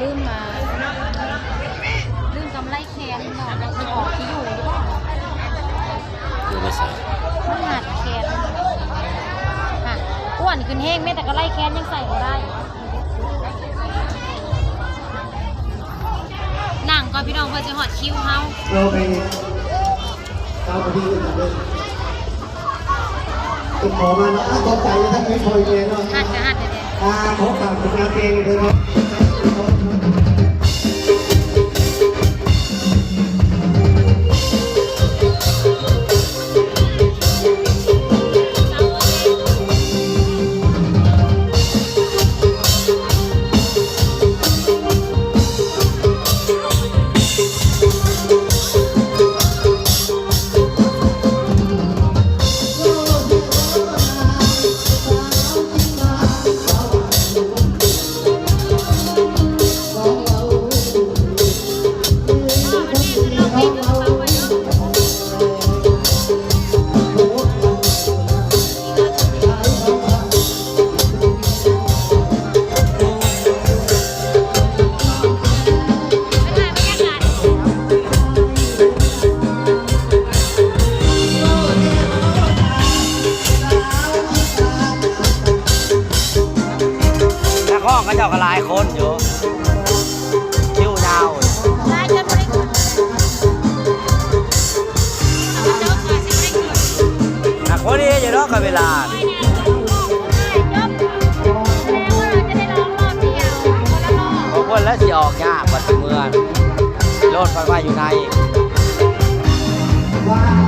ລືມມາ ລືມກຳໄລແຂນເນາະ ວ່າຊິອອກທີ່ຢູ່ຢູ່ບໍ່? ຢູ່ໃນໃສ? ມັນຮັດແຂນ ຮະ ອ້ວນຂຶ້ນແຮງ ແມ້ແຕ່ກຳໄລແຂນຍັງໃສ່ບໍ່ໄດ້. ນັ່ງກ່ອນພີ່ນ້ອງ ເພື່ອຊິຮອດຄິວເຮົາ. ເຮົາໄປ ຕາມໄປທີ່ອື່ນເດີ. ເປັນໝໍມາເນາະ ອ່າ ຂອບໃຈນະ ທັງເປັນພໍ່ແມ່ເນາະ ຮັດກະຮັດແທ້ໆ ອ່າ ຂໍຝາກຜົນງານເພງເດີເນາະ. ນັກຮ້ອງເຂົາເຈົ້າກໍຫຼາຍຄົນຢູ່ ຄິວຍາວ ຫຼາຍຈົນບໍ່ໄດ້ຂຶ້ນ ນັກຄົນນີ້ຢູ່ດອກ ເວລາ ຂອງເພິ່ນແລ້ວຊິອອກຍາກ ບັດເມືອໂລດໄປໄວ້ຢູ່ໃນ. ອ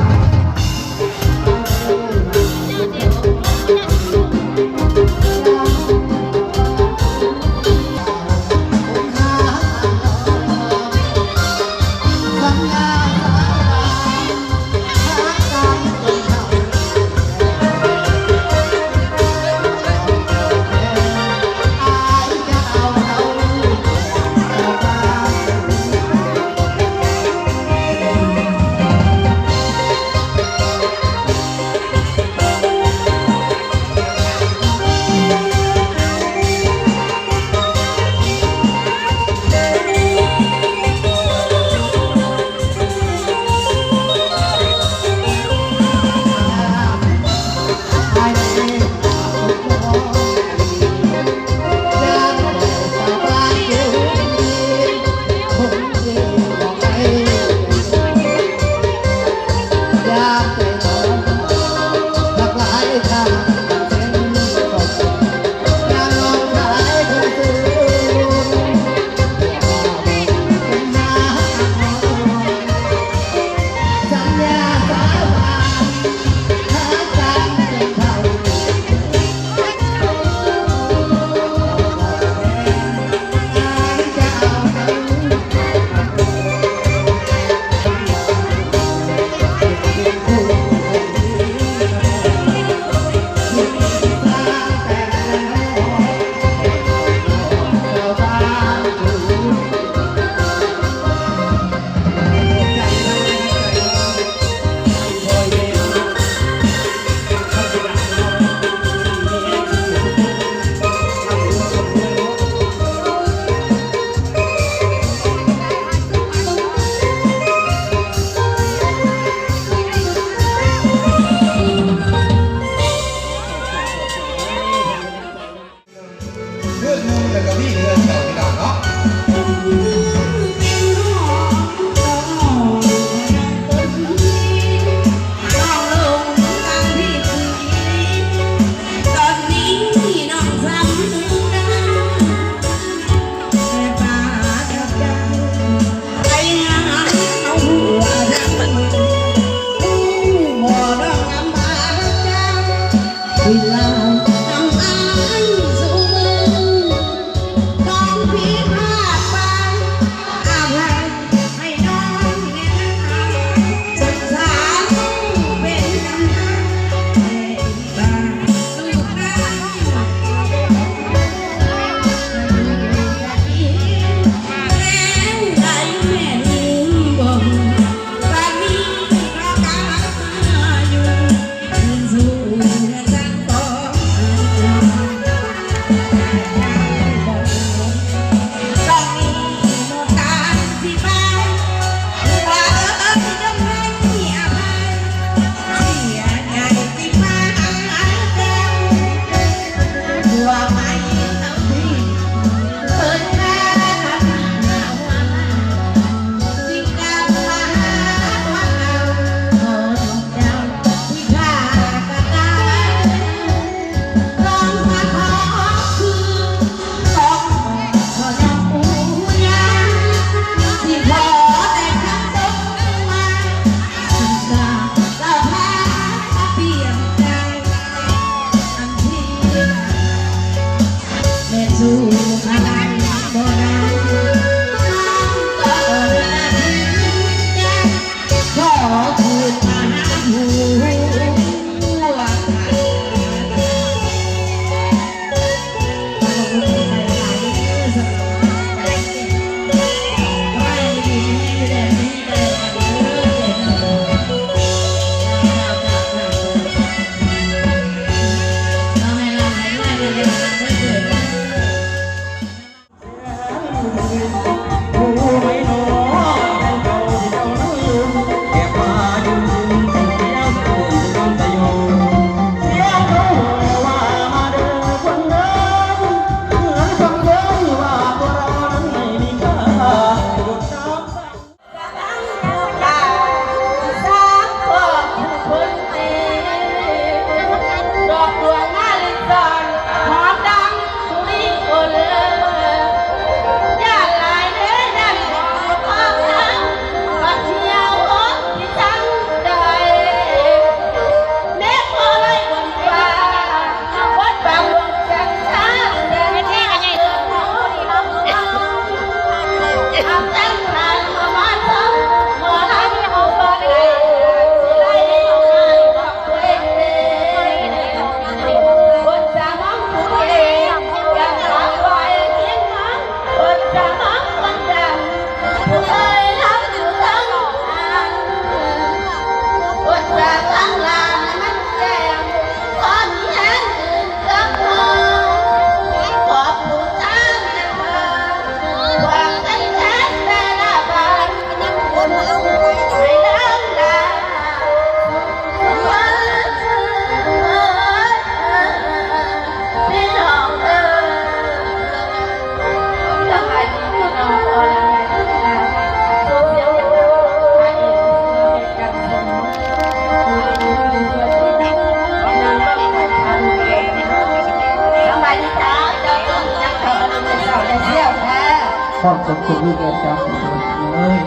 ຄວາມສຸກຄົນມີແກ່ເຈົ້າເອີຍ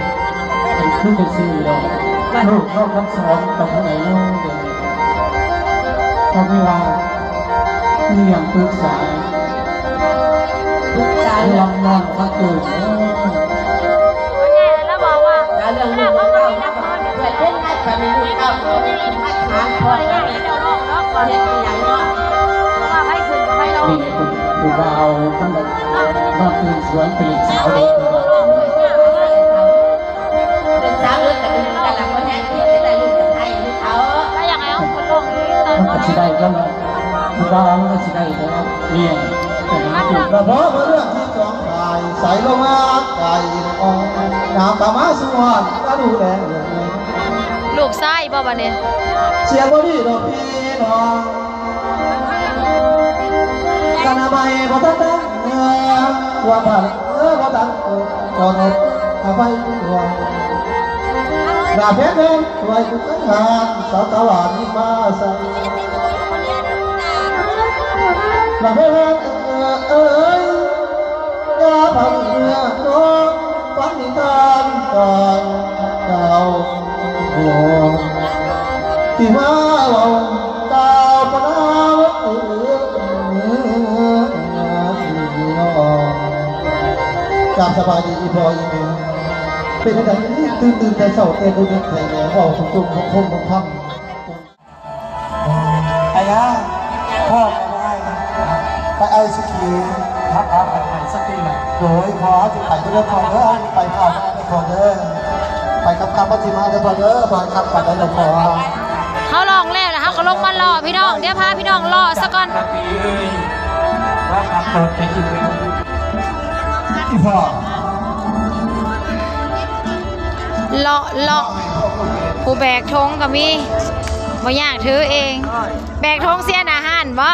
ເປັນຄືໄປຊື້ດອກ ລູກເຮົາທັງສອງໄປທາງໃດເນາະ ດຽວນີ້ ເຂົາມີວ່າ ມີຫຍັງປຶກສາ ປຶກສາເລື່ອງ ເລື່ອງນອນພັກຕື່ນ ເອີ ເລື່ອງລູກເຕົ້າ ເພິ່ນເປັນໃຫ້ໄປມີລູກເຕົ້າ ມາຖາມພໍ່ແມ່ເຈົ້າເນາະ ເຮັດອີ່ຫຍັງເນາະ ນີ້ຜູ້ ຜູ້ບ່າວ ນອນຕື່ນສວນໄປຫຼິ້ນສາວເດ້ ເພິ່ນວ່າ ເປັນສາວເລີກກະດີກັນລະ ບໍ່ແຮງທີ່ຈະໄດ້ລູກກັບໃຜເຂົາ ມັນກະຊິໄດ້ແລ້ວເນາະ ຜູ້ບ່າວມັນກະຊິໄດ້ແລ້ວ ເມຍ ແຕ່ນາງ ລະເພາະວ່າເລື່ອງທີ່ສອງ ກາຍໃສລົງມາ ກາຍອ່ອນ ນາງກະມາສວນ ກະດູແລເລື່ອງ ລູກຊາຍບໍ່ບາດນີ້ ເສຍບໍ່ດີດອກພີ່ນ້ອງ ກະນະໄມບໍ່ທັນຕັ້ງເຮືອ ວ່າບ້ານເຮືອບໍ່ຕັ້ງໂຕ ກໍລົດອະໄພດວງ ໜ້າແພງເຮືອນ ໄວ້ຜູ້ເຄີຍຫາກ ສາວຕາຫຼານມີມາໃສ ລະເພິ່ນເອີຍ ຢ່າພັງເຮືອນ້ອງ ຟັງນິທານກ່ອນເຈົ້າ ໂອ້ ທີ່ມາເວົ້າກ່າວປະນາມເອີຍ ກາບສະບາຍດີອີ່ພໍ່ອີ່ແມ່ ເປັນຈັ່ງໃດ? ຕື່ນ ຕື່ນແຕ່ເຊົ້າແຕ່ບໍ່ດຶກແທ້ແລ້ວ ເວົ້າສົມໆ ຄົມໆ ຄຳ. ໄອ້ຍາ ພໍ່ກັບອ້າຍ ໄປໄອສະຄຣີມ ຮັບ ຮັບ ໄປໄອສະຄຣີມ ໂດຍ ພໍ່ຊິໄປເດີພໍ່ເດີ ໄປພາມາເດີພໍ່ເດີ ໄປກັບກັບມັດຊິມາເດີພໍ່ເດີ ໄປກັບກັບໄດ້ເດີພໍ່. ເຮົາຮ້ອງແລ້ວລະ ເຮົາກໍລົງມາເລາະພີ່ນ້ອງ ດຽວພາພີ່ນ້ອງເລາະສາກ່ອນ ອີ່ພໍ່. ເລາະ ເລາະ ຜູ້ແບກຖົງກໍມີ ບໍ່ຍາກຖືເອງ ແບກຖົງເສຍໜ້າຮ້ານບໍ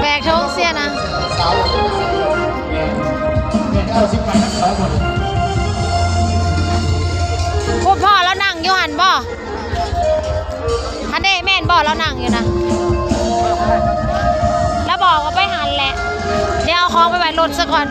ແບກຖົງເສຍໜ້າ ພຸ້ນພໍ່ລາວນັ່ງຢູ່ຫັ້ນບໍ? ຫັ້ນເດ້ ແມ່ນບໍ່? ລາວນັ່ງຢູ່ນະ ລາວບອກວ່າໄປຫັ້ນແຫຼະ ດຽວເອົາຂອງໄປໄວ້ລົດສາກ່ອນ.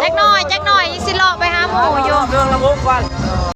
ຈັກໜ້ອຍ ຈັກໜ້ອຍ ຍັງຊິເລາະໄປຫາໝູ່ຢູ່.